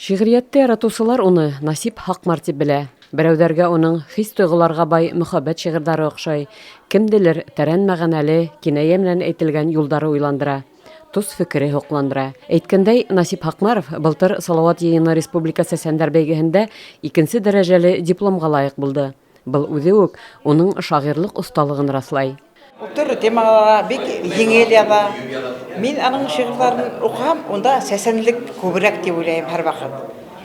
Шиғриәтте яратыусылар уны Насип Һаҡмар дип белә. Берәүҙәргә уның хис-тойғоларға бай мөхәббәт шиғырҙары оҡшай, кемделер тәрән мәғәнәле, кинәйә менән әйтелгән юлдары уйландыра, тос фекере һоҡландыра. Әйткәндәй, Насип Һаҡмаров былтыр Салауат йыйыны республика сәсәндәр бәйгеһендә икенсе дәрәжәле дипломға лайыҡ булды. Был үҙе үк уның шағирлыҡ оҫталығын раҫлай. Ул төрлө темаларға бик еңел яҙа. Мин аның шиғырҙарын уҡыһам, унда сәсәнлек күберәк тип уйлайым һәрваҡыт.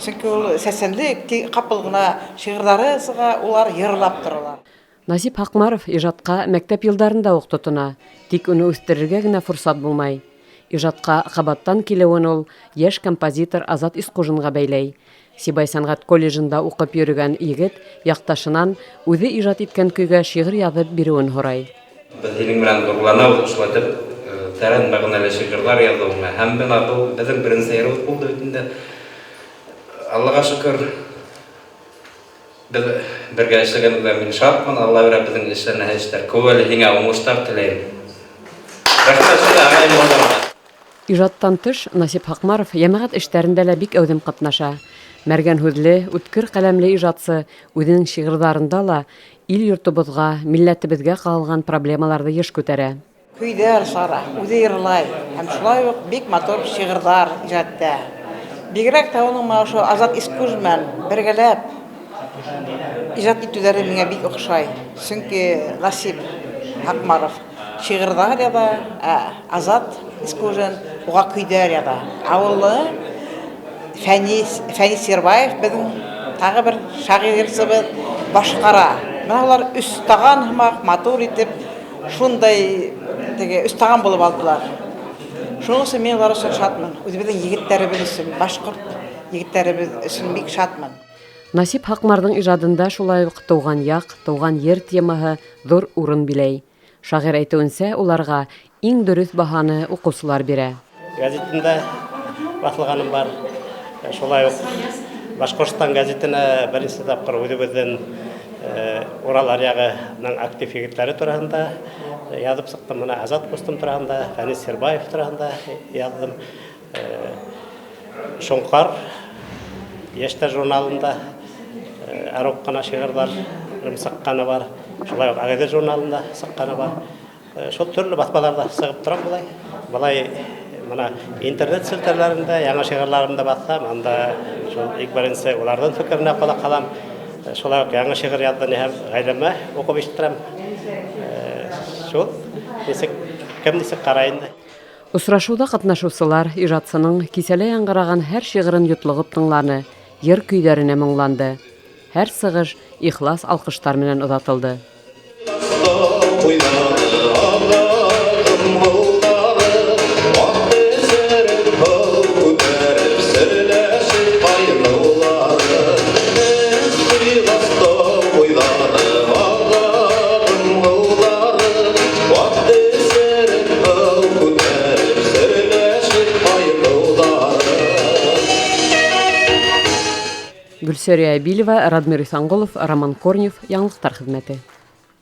Сөнки ул сәсәнлек ҡапыл ғына шиғырҙары сыға, улар йырлап торалар. Насип Һаҡмаров ижадҡа мәктәп йылдарында уҡ тотона, тик уны үҫтерергә генә форсат булмай. Ижадҡа ҡабаттан килеүен ул йәш композитор Азат Исҡужинға бәйләй. Сибай сәнғәт колледжында уҡып йөрөгән егет яҡташынан үҙе ижад иткән көйгә шиғыр яҙып биреүен һорай. Беҙ һинең менән ғорурланабыҙ ошолай итеп тәрән мәғәнәле шиғырҙар яҙыуыңа. Һәм бына был беҙҙең беренсе йырыбыҙ булды бит инде. Аллаға шөкөр, беҙ бергә эшләгәнебеҙгә мин шатмын. Алла бирә, беҙҙең эшләнәһе эштәр күп әле. Һиңә уңыштар теләйем. Рәхмәт шунда ағайым булғанға. Ижадтан тыш, Насип Һаҡмаров йәмәғәт эштәрендә лә бик әүҙем ҡатнаша. Мәргән һүҙле, үткер ҡәләмле ижадсы үҙенең шиғырҙарында ла ил-йортобоҙға, милләтебеҙгә ҡағылған проблемаларҙы йыш күтәрә. Көйҙәр сығара, үҙе йырлай һәм шулай уҡ бик матур шиғырҙар ижад итә. Бигерәк тә уның менә ошо Азат Искуж менән бергәләп ижад итеүҙәре миңә бик оҡшай. Сөнки Насип Һаҡмаров шиғырҙар яҙа, ә Азат Искужин уға көйҙәр яҙа. Ауылы Фәнис, Фәнис Ербаев беҙҙең тағы бер шағирсыбыҙ башҡара. Бына улар өс таған һымаҡ матур итеп шундай теге өс таған булып алдылар. Шуның өсөн мин улар өсөн шатмын. Үҙебеҙҙең егеттәребеҙ өсөн, башҡорт егеттәребеҙ өсөн бик шатмын. Насип Һаҡмарҙың ижадында шулай уҡ тыуған яҡ, тыуған ер темаһы ҙур урын биләй. Шағир әйтеүенсә, уларға иң дөрөҫ баһаны уҡыусылар бирә. Гәзитендә баҫылғаным бар. Шулай уҡ Башҡортостан гәзитенә беренсе тапҡыр үҙебеҙҙең Урал аръяғының актив егеттәре тураһында яҙып сыҡтым. Бына Азат ҡустым тураһында, Фәнис Сербаев тураһында яҙҙым. Шоңҡар йәштәр журналында аруҡ ҡына шиғырҙарым сыҡҡаны бар. Шулай уҡ Ағиҙел журналында сыҡҡаны бар. Шул төрлө баҫмаларҙа сығып торам былай. Былай бына интернет селтәрләрендә яңы шиғырҙарымды баҫһам, анда шул иң беренсе уларҙың фекеренә ҡолаҡ һалам. Шулай уҡ яңы шиғыр яҙҙым һәм ғаиләмә уҡып ишеттерәм. Шул нисек кем нисек ҡарай инде. Осрашыуҙа ҡатнашыусылар ижадсының кисәлә яңғыраған һәр шиғырын йотлоғоп тыңланы, йыр көйҙәренә моңланды. Һәр сығыш ихлас алҡыштар менән оҙатылды. Гөлсәрия Әбилева, Радмир Иҫанғолов, Роман Корнев, Яңылыҡтар хеҙмәте.